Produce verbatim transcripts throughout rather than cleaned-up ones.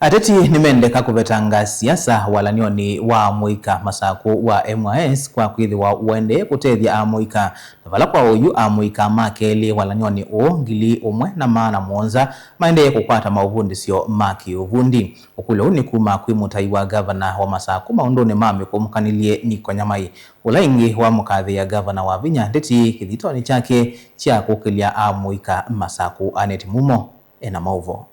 Ateti nĩmendeka kũvetanga siasa walany'onĩ wa amũika Masakũ wa M Y S kwa kwĩthĩwa ũendee kũtethya amũika, na vala kwa oyu amũika ma kelĩ walany'onĩ ũũ ngili ũmwe na maana mũonza maendee kũkwata maũvundĩsyo ma kĩũvundi. Ũkũlyo ũũ nĩ kuma kwĩ mũtai wa ngavana wa Masakũ maũndũnĩ ma mĩkũmũkanĩlye Nick Nyamai, ũla ĩngĩ wamũkathĩĩa ngavana Wavinya Ndeti kĩthitonĩ kyake kya kũkĩlya amũika Masakũ. Annet Mumo ena maũvoo.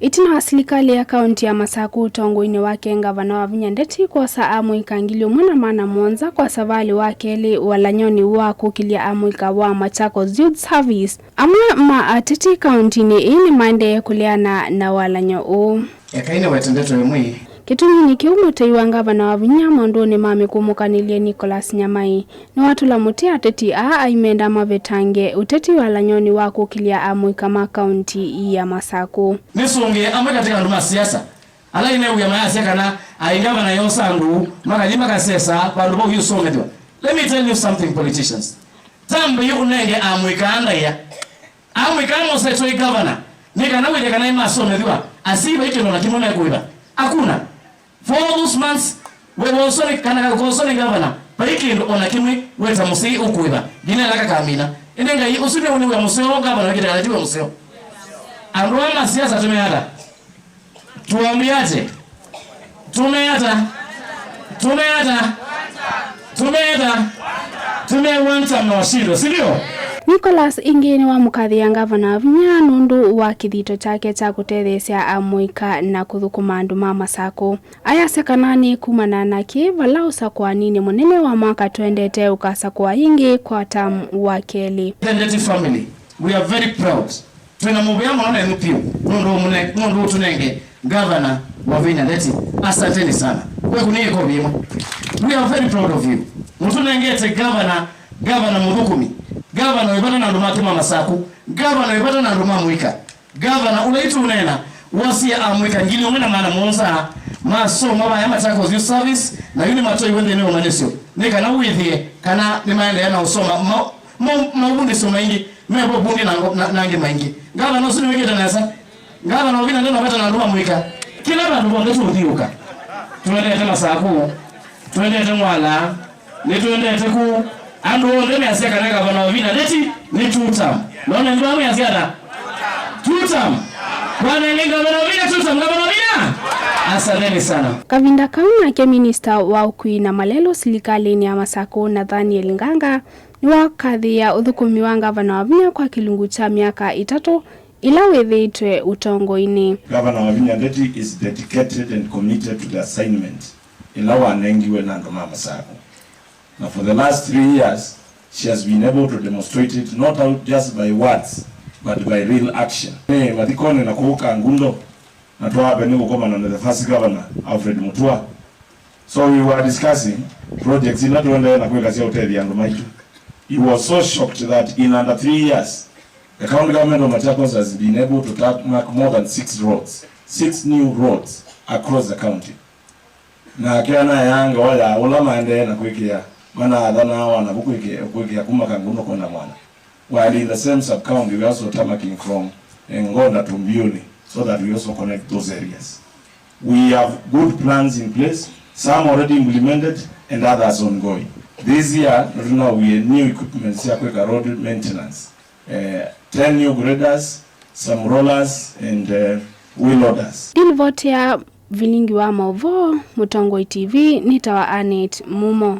Ĩtina wa silikalĩ ya kaũnti ya Masakũ ũtongoinĩ wake ngavana Wavinya Ndeti kwosa amũika ngili ũmwe na maana mũonza kwa savalĩ wa kelĩ walany'onĩ wa kũkĩlya amũika wa Machakos Youth Service, amwe ma ateti kaũntinĩ ĩĩ nĩmaendee kũleana na walany'o ũũ. Ekai nĩwete ndeto ĩmwe. Kĩtumi nĩ kĩu mũtei wa ngavana Wavinya maũndũnĩ ma mĩkũmũkanĩlye Nicholas Nyamai nĩwatũla mũtĩ ateti aa aimenda mavetange ũteti walany'onĩ wa kũkĩlya amũika ma kaũnti ya Masakũ. Nĩsũngĩe amwe katĩ ka andũ ma siasa ala inewĩa mayasya kana aĩ ngavana yosa andũ makathi makasesa vandũ vau yũsomethw'a. Let me tell you something, politicians. Tambi ũnenge amũika ndaĩa. Amũika mosetwe ĩ ngavana nĩ kana wĩthĩe kana nĩmasomethw'a, asyai vai kĩndũ na kĩmwe mekũĩva. Hakuna. For all those months, we woswa nĩ kana ũkoswa nĩ ngavana, vai kĩndũ o na kĩmwe we ta mũsyai ũkũĩva, nginya ĩla kakamina. Ĩndĩ Ngai, ũsu nĩ wĩa mũseo, ngavana wĩkĩte kana ti wĩa mũseo? Andũ aa ma siasa tũmeata? Tuambie ate? Tumeata? Tumeata? Tumeata? Tume one term na washindwe, si ndio? Nicholas ĩngĩ nĩwamũkathĩĩa ngavana Wavinya nũndũ wa kĩthito kyake kya kũtetheesya amũika na kũthũkũma andũ ma Masakũ. Ayasya kana nĩ kumana na kĩĩ vala ũsakũaninĩ mũnene wa mwaka twendete ũkasakũa ĩngĩ kwa term wa kelĩ. Ndeti family, we are very proud. Twĩna mũvea mũno nenyu vyũ nũndũ mũne-, nũndũ ũtũnenge ngavana Wavinya Ndeti. Asanteni sana. Kweku nĩ ĩkovi ĩmwe. We are very proud of you. Mũtũnengete ngavana, ngavana mũthũkũmi, ngavana wĩvata na andũ make ma Masakũ, ngavana wĩvata na andũ ma mũika, ngavana ũla itũneena wosie amũika ngili ũmwe na maana mũonza masoma vaya Machakos Youth Service, na yu nĩmatoiwe nthĩnĩ wa ũmanyĩsyo nĩ kana wĩthĩe kana nĩmaendeea na ũsoma ma-, ma-, maũvundĩsyo maingĩ. Mevo vundi na, na, na angĩ maingĩ. Ngavana ũsu nĩwĩkĩte nesa. Ngavana Wavinya ndenavata na andũ ma mũika. Kĩla vandũ vonthe tũũthiũka. Twendete Masakũ. Twendete Mwala. Nĩtwendete kũ. Andũ onthe measya kana ngavana Wavinya Ndeti nĩ two term. None ndu amwe asya ata? Two term. Bwana nĩ ngavana Wavinya two term. Ngavana Wavinya. Asanteni sana. Kavinda kau nake minista wa ũkui na malelũ silikalĩnĩ ya Masakũ Nathaniel Nganga nĩwakathĩĩa ũthũkũmi wa ngavana Wavinya kwa kĩlungu kya myaka ĩtatũ ĩla wĩthĩĩtwe ũtongoinĩ. Governor Wavinya Ndeti is dedicated and committed to the assignment ĩla wanengiwe na andũ ma Masakũ. Na for the last three years, she has been able to demonstrate it not out just by words, but by real action. Nĩ mathikonĩ na kũu Kangundo, na twambe nĩ kũkomana na the first governor, Alfred Mutua. So we were discussing projects ila tũendee na kwĩka sya ũtethya andũ maitũ. He was so shocked that in under three years, the county government of Machakos has been able to tarmac more than six roads, six new roads across the county. Nake anayaa ngewa ya ũla maendee na kwĩkĩa, manaathana anavu kwĩkĩa, kwĩkĩa kuma Kangundo kwenda Mwala. While in the same sub-county, we are also tarmacking from Ngonda to Mbiuni so that we also connect those areas. We have good plans in place, some already implemented and others ongoing. This year, nĩtũnauie new equipments sya kwĩka road maintenance, eh, ten new graders, some rollers and, eh, wheel loaders. Ndilivoti ya vilingi wa maũvoo, Mũtongoi T V, nĩtawa Annet Mumo.